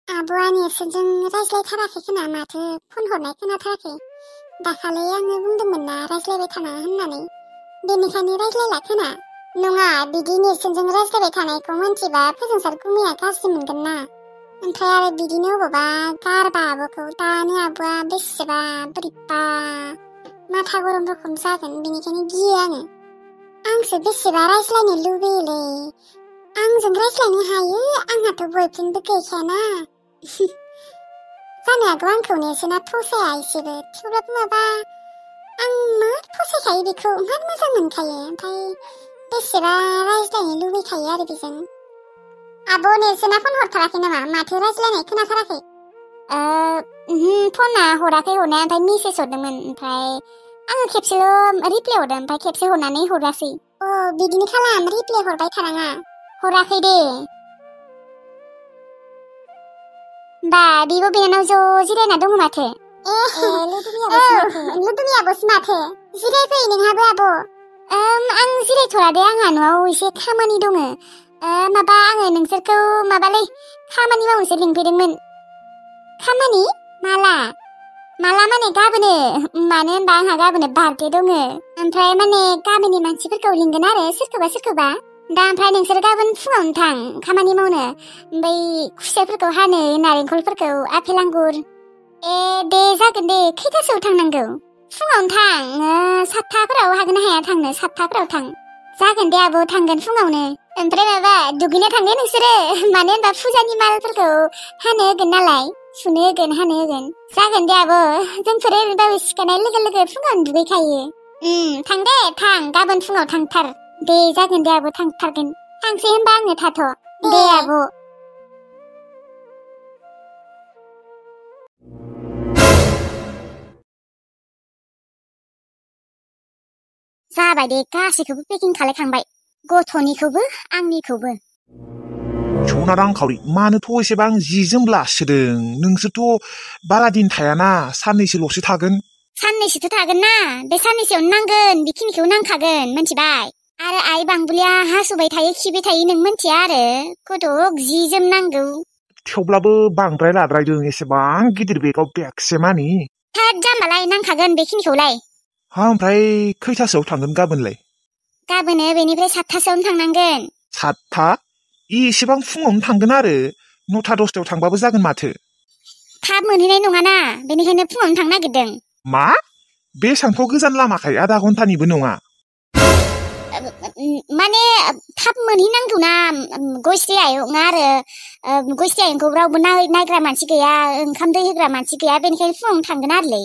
आब'आ नेर्सोनजों रायज्लायथाराखै खोना माथो फन हरनाय खोनाथाराखै। दाखालि आङो बुंदोंमोन ना रायज्लायबाय थाना होननानै बेनिखायनो रायज्लायला खोना। नङा बिदि नेर्सोनजों रायज्लायबाय थानायखौ मिन्थिबा फोजोंसार गुमैया गाज्रि मोनगोन ना। ओमफ्राय आरो बिदिनो अबावबा गारबा आब'खौ दानो आब'आ बेसेबा बोरैबा माथा गरम रखम जागोन बेनिखायनो गियो आङो। आंसो बेसेबा रायज्लायनो लुबैयोलै। आंजों रायज्लायनो हायो आंहाथ' बयफ्रेन्डबो गैखायाना। जानो हागौ आंखौ नेर्सोना फसाया एसेबो थेवब्लाबो माबा आं मार फसायखायो बेखौ मार मोजां मोनखायो। ओमफ्राय बेसेबा रायज्लायनो लुबैखायो आरो बेजों। आब' नेर्सोना फन हरथाराखै नामा माथो रायज्लायनाय खोनाथाराखै। फना हराखै हरनाया ओमफ्राय मेसेज हरदोंमोन ओमफ्राय आङो खेबसेल' रिप्लाय हरदों ओमफ्राय खेबसे हरनानै हरासै। बिदिनो खालाम रिप्लाय हरबाय थानाङा। हराखै दे। बा बिब' बिनानाव ज' जिरायना दङ माथो। लुदुनि आब'सो माथो। जिरायफै नोंहाबो आब'। आं जिरायथ'ला दे आंहा न'आव एसे खामानि दङ। माबा आङो नोंसोरखौ माबालै खामानि मावनोसो लिंफैदोंमोन। खामानि? माला माने गाबोनो। मानो होनबा आंहा गाबोनो बार्थडे दङ। ओमफ्राय माने गामिनि मानसिफोरखौ लिंगोन आरो सोरखौबा। दा ओमफ्राय नोंसोर गाबोन फुङावनो थां खामानि मावनो। बै खुसेरफोरखौ हानो नारेंखलफोरखौ आपेल आंगुर। दे जागोन दे खैथासोआव थांनांगौ? फुङावनो थां 7थाफोराव हागोन ना हाया थांनो 7थाफोराव थां। जागोन दे आब' थांगोन फुङावनो। ओमफ्राय माबा दुगैना थांदो नोंसोरो मानो होनबा फुजानि मालफोरखौ हानो होगोन नालाय सुनो होगोन हानो होगोन। जागोन दे आब' जोंफोर ओरैबाबो सिखारनाय लोगो लोगो फुङावनो दुगैखायो। थां दे थां गाबोन फुङाव थांथार। दे जागोन दे आब' थांथारगोन। थांसै होनबा आङो थाथ'। दे आब'। जाबाय दे गासैखौबो पेकिं खालायखांबाय गथ'निखौबो आंनिखौबो। सना रांखावरि मानोथ' एसेबां जि जोम लासोदों नोंसोरथ' बारा दिन थायाना साननैसोल'सो थागोन। साननैसोथ' थागोन ना बे साननैसोआवनो नांगोन बेखिनिखौ नांखागोन मिथिबाय। आरो आइ बांबुलिया हासुबाय थायो खिबाय थायो नों मिथिया आरो गथ' जि जोम नांगौ। थेवब्लाबो बांद्राय लाद्रायदों एसेबां गिदिर बेगाव बेगसे मानि। थाद जाम्बालाय नांखागोन बेखिनिखौलाय। ओमफ्राय खैथासोआव थांगोन गाबोनलाय? गाबोनो बेनिफ्राय 7थासोआवनो थांनांगोन। 7था? एसेबां फुङावनो थांगोन आरो 9था 10थायाव थांबाबो जागोन माथो। थाब मोनहैनाय नङाना बेनिखायनो फुङावनो थांनो नागिरदों। मा? बेसांथ' गोजान लामाखाय आधा घन्टानिबो नङा। माने थाब मोनहैनांगौना गयस्रि आयं आरो गयस्रि आयंखौ रावबो नायग्रा मानसि गैया ओंखाम दै होग्रा मानसि गैया बेनिखायनो फुङावनो थांगोन आरोलै।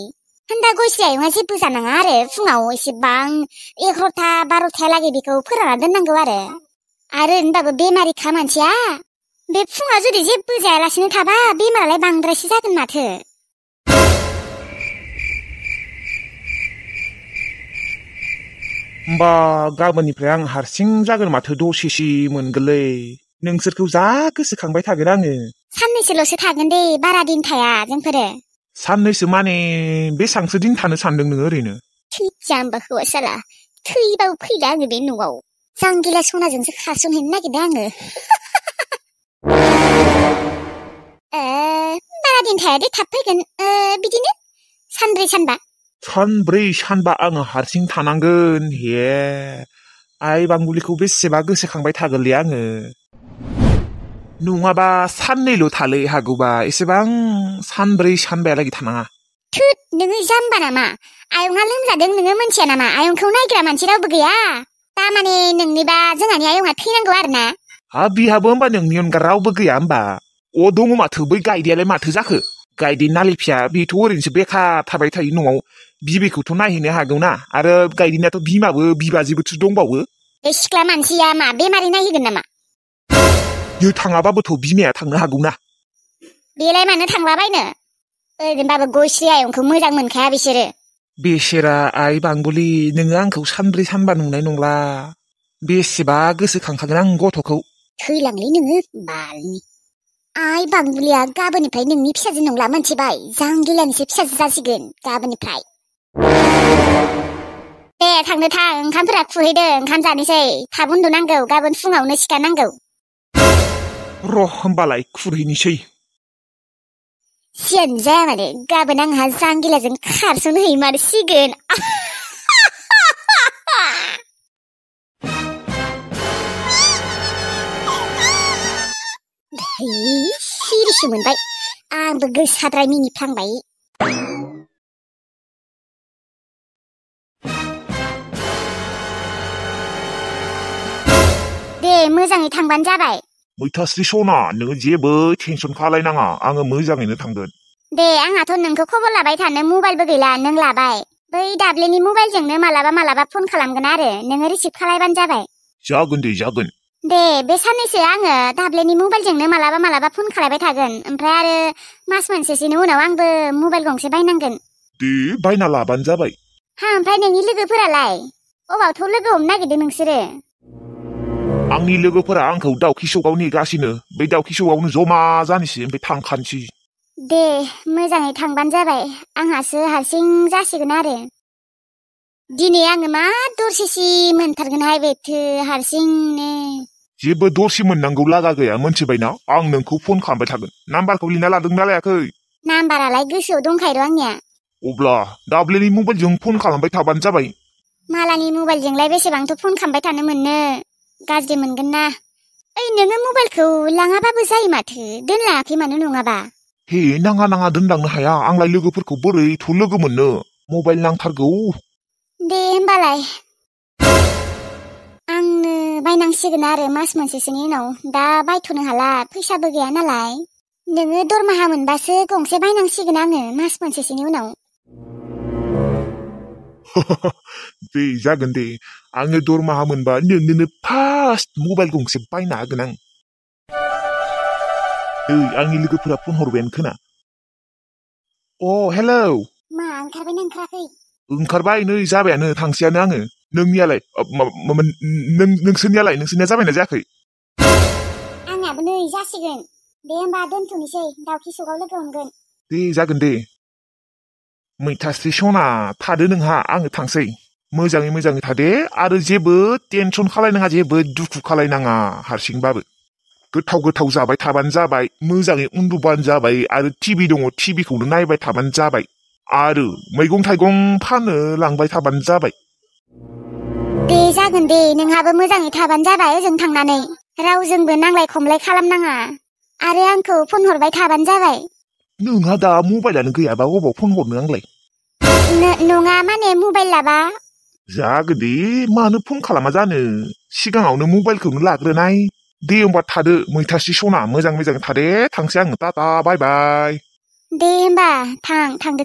होनबा गयस्रि आयंआ जेबो जानाङा आरो फुङाव एसेबां 11था 12थायालागै बेखौ फोरानना दोननांगौ आरो होनबाबो बेमारिखा मानसिया बे फुङाव जुदि जेबो जायालासिनो थाबा बेमारालाय बांद्रायसो जागोन माथो। होमबा गाबोननिफ्राय आं हारसिं जागोन माथो दसेसो मोनगोनलै। नोंसोरखौ जा गोसोखांबाय थागोन आङो। साननैसोल'सो थागोन दे बारा दिन थाया जोंफोरो। साननैसो माने बेसांसो दिन थानो सानदों नोङो ओरैनो? जाम्बा हौवासाला थैबाबो फैला आङो बे न'आव जांगिला सनाजोंसो खारसनहैनो नागिरदों आङो। बारा दिन थाया दे थाब फैगोन बिदिनो सानब्रै सानबा। सानब्रै सानबा आङो हारसिं थानांगोन हे आइ बांबुलिखौ बेसेबा गोसोखांबाय थागोनलै आङो। नङाबा साननैल' थालै हागौबा एसेबां सानब्रै सानबायालागै थानाङा। थोद नोङो जाम्बा नामा आयंआ लोमजादों नोङो मोनथिया नामा आयंखौ नायग्रा मानसि रावबो गैया। तारमाने नोंनिबा जोंहानि आयंआ थैनांगौ आरो ना। बिहाबो होमबा नोंनि अनगा रावबो गैया होमबा? दङ माथो बै गायदेयालाय माथो जाखो? गायदे नालिफिया बेथ' ओरैनोसो बेखार थाबाय थायो न'आव बिबैखौथ' नायहैनो हागौना आरो गायदेनियाथ' बिमाबो बिबाजैबोथ' दंबावो। बे सिख्ला मानसिया मा बेमारि नायहैगोन नामा? थाङाबाबोथ' बिमाया थांनो हागौना। बेलाय मानो थांलाबायनो ओरैनोबाबो गयस्रि आयंखौ मोजां मोनखाया बिसोरो। बेसेरा आइ बांबुलि नोङो आंखौ सानब्रै सानबा नुनाय नंला बेसेबा गोसोखांखागोन आं गथ'खौ। थैलांलै नोङो बालनि। आइ बांबुलिया गाबोननिफ्राय नोंनि फिसाजो नंला मोनथिबाय जांगिलानिसो फिसाजो जासिगोन गाबोननिफ्राय। दे थांदो थां ओंखामफोरा खुहैदो ओंखाम जानोसै थाब उन्दुनांगौ गाबोन फुङावनो सिखारनांगौ। र' होमबालाय खुरहैनोसै। सियान जाया मानो गाबोन आंहा जांगिलाजों खारसनहैमारसिगोन सिरिसो मोनबाय आंबो गोसाद्राय मिनिफ्लांबाय दे मोजाङै थांबानो जाबाय मैथास्रि सना नोङो जेबो टेनसन खालायनाङा आङो मोजाङैनो थांगोन दे आंहाथ' नोंखौ खबर लाबाय थानो मबाइलबो गैला नों लाबाय बै दाब्लेनि मबाइलजोंनो मालाबा फन खालामगोन आरो नोङो रिसिभ खालायबानो जाबाय जागोन दे जागोन दे बे साननैसो आङो दाब्लेनि मबाइलजोंनो मालाबा फन खालायबाय थागोन ओमफ्राय आरो मास मोनसेसोनि उनाव आंबो मबाइल गंसे बायनांगोन दे बायना लाबानो जाबाय हा ओमफ्राय नोंनि लोगोफोरालाय अबावथ' लोगो हमनो नागिरदों नोंसोरो आंनि लोगोफोरा आंखौ दाउखि सकाव नेगासिनो बे दाउखि सकावनो जमा जानोसै ओमफ्राय थांखानोसै दे मोजाङै थांबानो जाबाय आंहासो हारसिं जासिगोन आरो दिनै आङो मा दरसेसि मोनथारगोनहाय बेथो हारसिंनो जेबो दरसि मोननांगौ लागा गैया मोनथिबायना आं नोंखौ फन खालामबाय थागोन नाम्बारखौ लिरना लादोंना लायाखै नाम्बारालाय गोसोआव दंखायो आंनिया अब्ला दाब्लेनि मबाइलजों फन खालामबाय थाबानो जाबाय मालानि मबाइलजोंलाय बेसेबांथ' फन खालामबाय थानो मोननो गाज्रि मोनगोन ना ओइ नोङो मबाइलखौ लाङाबाबो जायो माथो दोनलाङाखै मानो नङाबा हे नाङा दोनलांनो हाया आंलाय लोगोफोरखौ बोरैथ' लोगो मोननो मबाइल नांथारगौ दे होमबालाय आंनो बायनांसिगोन आरो मास मोनसेसोनि उनाव दा बायथ'नो हाला फैसाबो गैया नालाय नोङो दरमाहा मोनबासो गंसे बायनांसिगोन आङो मास मोनसेसोनि उनाव दे जागोन दे आङो दरमाहा मोनबा नोंनोनो फार्स्ट मबाइल गंसे बायना होगोन आं आंनि लोगोफोरा फन हरबायानो खोना अ हेलौ मा ओंखारबायना ओंखाराखै ओंखारबाय नै जाबायानो थांसैयानो आङो नोंनियालाय नोंसोरनिया जाबायना जायाखै आंनाबो नै जासिगोन दे होमबा दोनथ'नोसै दाउखि सकाव लोगो हमगोन दे जागोन दे मैथास्रि सना थादो नोंहा आङो थांसै मोजाङै थादे आरो जेबो टेनसन खालायनाङा जेबो दुखु खालायनाङा हारसिंबाबो गोथाव जाबाय थाबानो जाबाय मोजाङै उन्दुबानो जाबाय आरो टिभि दङ टिभिखौनो नायबाय थाबानो जाबाय आरो मैगं थाइगं फानो लांबाय थाबानो जाबाय दे जागोन दे नोंहाबो मोजाङै थाबानो जाबाय ओजों थांनानै रावजोंबो नांलाय खमलाय खालामनाङा आरो आंखौ फन हरबाय थाबानो जाबाय नोंहा दा मबाइलानो गैयाबा अबाव फन हरनो आंलाय नङा माने मबाइल लाबा जागोन दे मानो फन खालामा जानो सिगाङावनो मबाइलखौनो लाग्रोनाय दे होमबा थादो मैथास्रि सना मोजां थादे थांसै आङो टाटा बाय बाय दे होमबा थांदो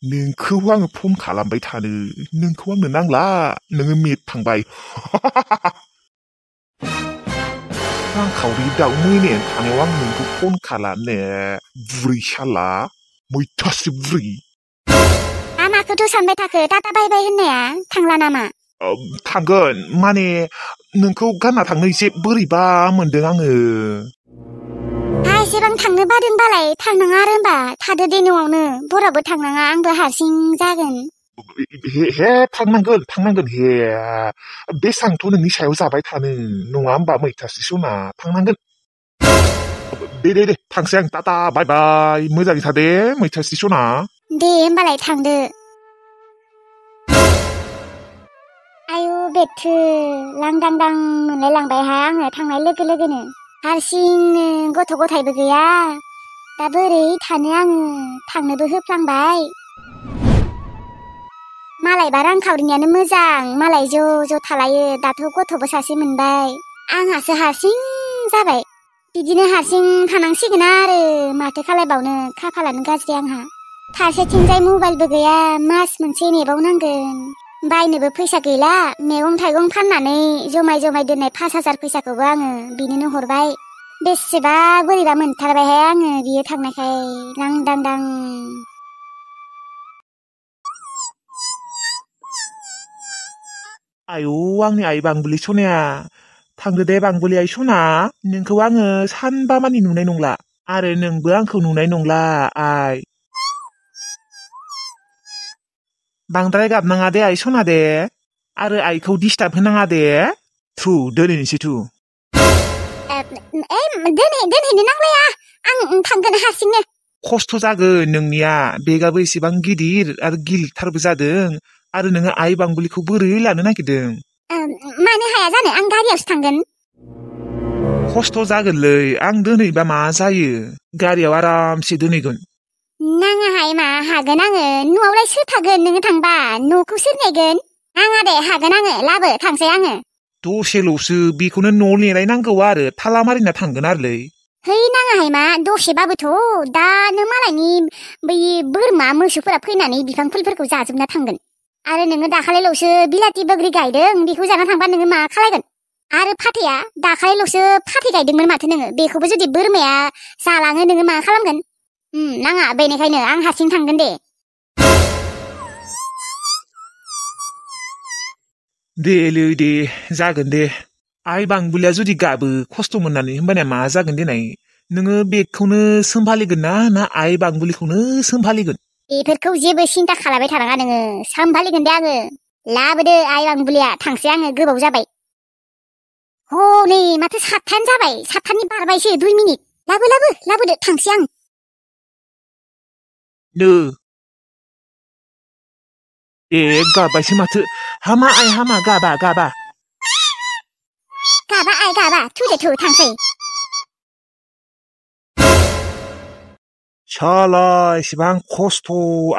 नोंखौ आङो फन खालामबाय थानो नोंखौ आंनो नांला नोङो मेट थांबाय रांखावरि दाउ मोनायानो थानायाव आं नोंखौ फन खालामनो बुरै साला मैथास्रि बुरै माखौथ' सानबाय थाखो टाटा बाय बाय होननाया थांला नामा थांगोन माने नोंखौ गानना थांनो एसे बोरैबा मोनदों आङो एसेबां थांनो बादोंबालाय थांनाङा आरो होमबा थादो दे न'आवनो बरावबो थांनाङा आंबो हारसिं जागोन हे थांनांगोन हे बेसांथ' नोंनि सायाव जाबाय थानो नङा होमबा मैथास्रि सना थांनांगोन दे थांसै आं टाटा बाय बाय मोजाङै थादे मैथास्रि सना दे होमबालाय थांदो आयु बेथो लांदांदां मोनलायलांबायहाय आङो थांनाय लोगो लोगोनो हारसिंनो गथ' गथायबो गैया दा बोरै थानो आङो थांनोबो होफ्लांबाय मालायबा रांखावरिनियानो मोजां मालाय ज' थालायो दाथ' गथ'बो सासे मोनबाय आंहासो हारसिं जाबाय बिदिनो हारसिं थानांसिगोन आरो माथो खालायबावनो खाफालानो गाज्रि आंहा फारसेथिंजाय मबाइलबो गैया मास मोनसे नेबावनांगोन बायनोबो फैसा गैला मैगं थाइगं फाननानै जमाय दोननाय 5,000 फैसाखौबो आङो बिनोनो हरबाय बेसेबा बोरैबा मोनथारबायहाय आङो बियो थांनायखाय लांदांदां आयौ आंनि आइ बांबुलि सनाया थांदो दे बांबुलि आइ सना नोंखौ आङो सानबा मानि नुनाय नंला आरो नोंबो आंखौ नुनाय नंला आइ बांद्राय गाबनाङा दे आइ सना दे आरो आइखौ डिस्टार्ब होनाङा दे थु दोनहैनोसै थु दोनहैनो नांलाया आं थांगोन हारसिंनो खस्थ' जागोन नोंनिया बेगाबो एसेबां गिदिर आरो गिलिरथारबो जादों आरो नोङो आइ बांबुलिखौ बोरै लानो नागिरदों मानो हाया जानो आं गारियावसो थांगोन खस्थ' जागोनलै आं दोनहैबा मा जायो गारियाव आरामसे दोनहैगोन नाङाहाय मा हागोन आङो न'आवलाय सोर थागोन नोङो थांबा न'खौ सोर नायगोन नाङा दे हागोन आङो लाबो थांसै आङो दसेल'सो बेखौनो न' नेनायनांगौ आरो थाला मारिना थांगोन आरोलै है नाङाहाय मा दसेबाबोथ' दानो मालायनि बै बोरमा मोसौफोरा फैनानै बिफां फुलफोरखौ जाजोबना थांगोन आरो नोङो दाखालिल'सो बिलाथि बोग्रि गायदों बेखौ जाना थांबा नोङो मा खालायगोन आरो फाथैया दाखालिल'सो फाथै गायदोंमोन माथो नोङो बेखौबो जुदि बोरमाया जालाङो नोङो मा खालामगोन नाङा बेनिखायनो आं हारसिं थांगोन दे देलै दे जागोन दे आइ बांबुलिया जुदि गाबो खस्थ' मोननानै होमबानिया मा जागोन देनाय नोङो बेगखौनो सोमफालिगोन ना आइ बांबुलिखौनो सोमफालिगोन बेफोरखौ जेबो सिन्था खालामबाय थानाङा नोङो सोमफालिगोन दे आङो लाबोदो आइ बांबुलिया थांसै आङो गोबाव जाबाय हनै माथो 7थायानो जाबाय 7थानि बारबायसो 2 मिनिट लाबोदो थांसै आं नो गाबायसो माथो हामा आइ हामा गाबा आइ गाबा थुदो थु थांसै साला एसेबां खस्थ'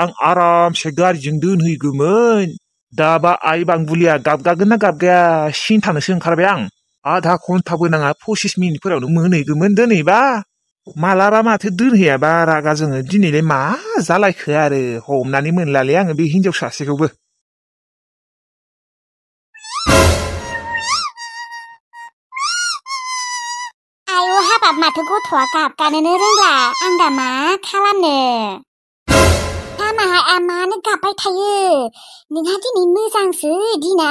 आं आरामसे गारिजों दोनहैगौमोन दाबा आइ बांबुलिया गाबगागोन ना गाबगाया सिन्थानोसो ओंखारबाय आं आधा घन्टाबो नाङा 25 मिनिटफोरावनो मोनहैगौमोन दोनहैबा मालाबा माथो दोनहैयाबा रागा जोङो दिनैलाय मा जालायखो आरो हमनानै मोनलालै आङो बे हिनजाव सासेखौबो आयौ हाबाब माथो गथ'आ गाबगानोनो रोंला आं दा मा खालामनो हामाहाय मानो गाबबाय थायो नोंहा दिनै मोजांसो दिना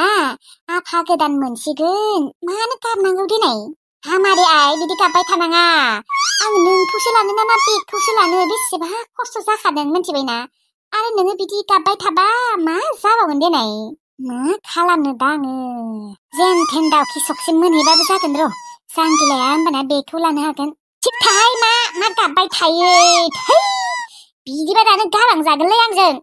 आफा गोदान मोनसिगोन मानो गाबनांगौ दिनै हामा दे आइ बिदि गाबबाय थानाङा आं नोंखौसो लानो ना बेगखौसो लानो बेसेबा खस्थ' जाखादों मिथिबायना आरो नोङो बिदि गाबबाय थाबा मा जाबावगोन देनाय मा खालामनो दा आङो जेन थेन दाउखि सखसिम मोनहैबाबो जागोन र' जांगिलाया होमबाना बेगखौ लानो हागोन थिग थाहाय मा गाबबाय थायो थै बिदिबा दानो गालांजागोनलै आंजों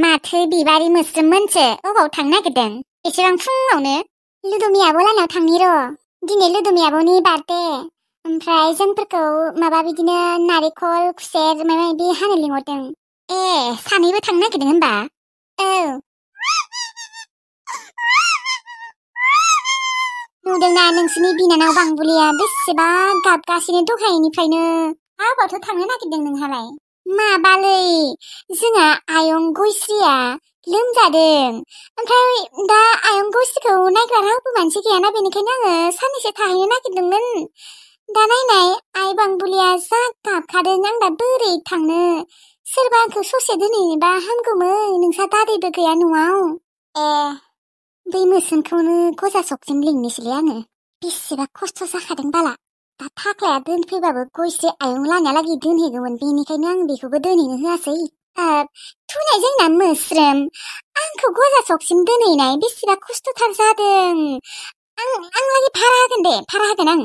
माथो बिबारि मोस्रोममोनसो अबाव थांनो नागिरदों एसेबां फुङावनो लुदुमि आब'लानाव थांनि र' दिनै लुदुमि आब'नि बार्थडे ओमफ्राय जोंफोरखौ माबा बिदिनो नारेंखल खुसेर माबा माबि हानो लिंहरदों सानैबो थांनो नागिरदों होनबा औ नुदोंना नोंसोरनि बिनानाव बांबुलिया बेसेबा गाबगासिनो दहायनिफ्रायनो आबावथ' थांनो नागिरदों नोंहालाय माबालै जोंहा आयं गयस्रिया लोमजादों ओमफ्राय दा आयं गयस्रिखौ नायग्रा रावबो मानसि गैयाना बेनिखायनो आङो साननैसो थाहैनो नागिरदोंमोन दा नायनाय आइ बांबुलिया जा गाबखादों आं दा बोरै थांनो सोरबा आंखौ ससे दोनहैयोबा हामगौमोन नोंसा दादैबो गैया न'आव बै मोसोनखौनो गजा सकसिम लिंनोसैलै आङो बेसेबा खस्थ' जाखादों बाला दा थाख्लाया दोनफैबाबो गयस्रि आयं लानायालागै दोनहैगौमोन बेनिखायनो आं बेखौबो दोनहैनो होआसै थुनाय जोंना मोस्रोम आंखौ गजा सकसिम दोनहैनाय बेसेबा खस्थ'थार जादों आं लागै भारा होगोन आं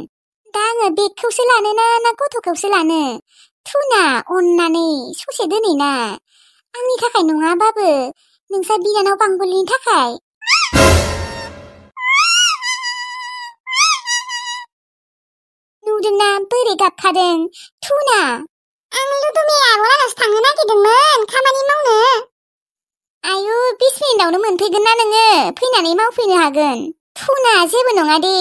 दा आङो बेगखौसो लानो ना गथ'खौसो लानो थुना अननानै ससे दोनहैना आंनि थाखाय नङाबाबो नोंसा बिनानाव बांबुलिनि थाखाय नुदोंना बोरै गाबखादों थुना आं लुदुमि आब'लानावसो थांनो नागिरदोंमोन खामानि मावनो आयु 20 मिनिटावनो मोनफैगोन ना नोङो फैनानै मावफैनो हागोन थुना जेबो नङा दे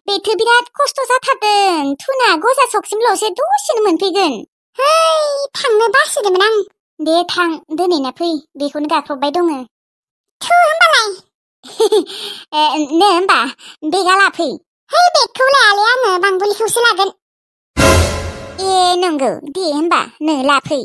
बेथ' बिराद खस्थ' जाथारदों थुना गजा सकसिमल'सो दसेनो मोनफैगोन है थांनो बासिदोंमोन आं दे थां दोनहैना फै बेखौनो गाख्रबबाय दङ थु होमबालाय नो होमबा बेगा लाफै है बेगखौ लायालै आङो बांबुलिखौसो लागोन नंगौ दे होमबा नो लाफै